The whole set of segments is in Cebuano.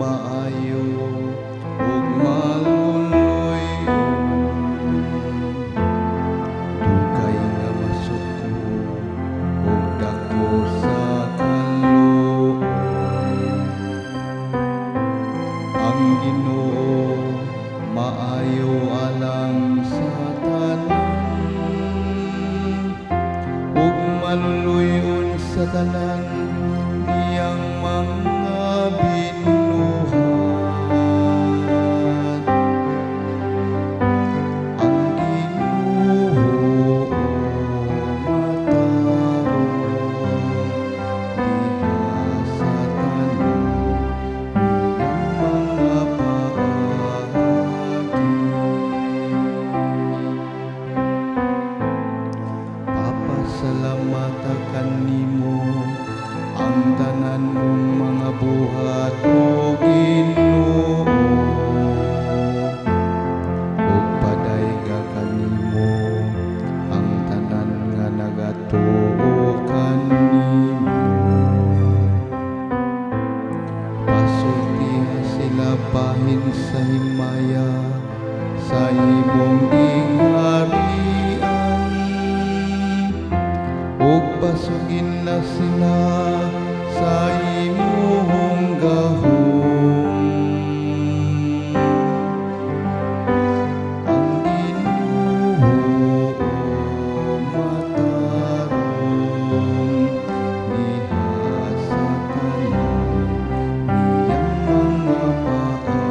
Maayo ug maluluy-on. Dugay nga masuko ug dako sa kaluoy. Ang Ginoo maayo alang sa tanan ug maluluy-on sa tanan niyang mga binuhat. Ang Ginoo matarong diha sa tanan niyang mga paagi. Papasalamata kanimo ang tanan mong mga buhat, o Ginoo, ug padayga kanimo ang tanan nga nagatuo kanimo. Pasultiha sila bahin sa himaya sa imong gingharian, ug basugin na sila sa imong gahom. Ang Ginoo matarong diha sa tanan niyang mga paagi.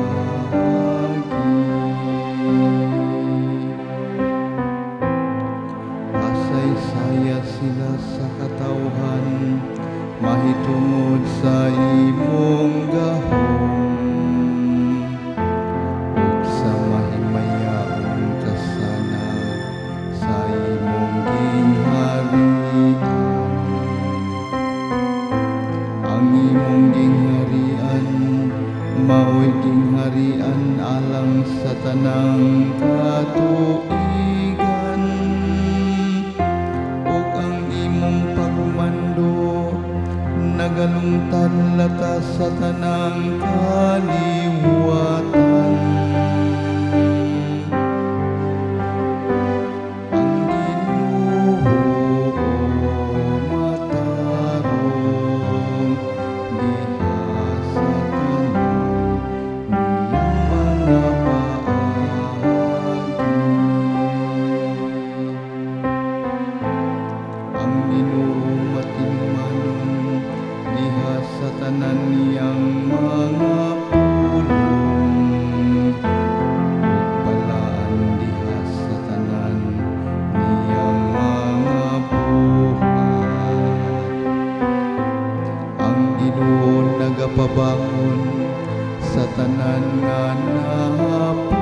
Pasaysaya sila sa katawhan mahitungod sa imong gahom ug sa mahimayaong kasanag sa imong gingharian. Ang imong gingharian mao'y gingharian alang sa tanang katuigan, ug ang imong pagmando nagalungtad lata sa tanang kaliwatan. Ang Ginoo matarong diha sa tanan niyang mga paagi. Ang Ginoo matinumanon diha sa tanan niyang mga pulong, ug balaan diha sa tanan niyang mga buhat. Ang Ginoo nagapabangon sa tanan nga nahapuyon,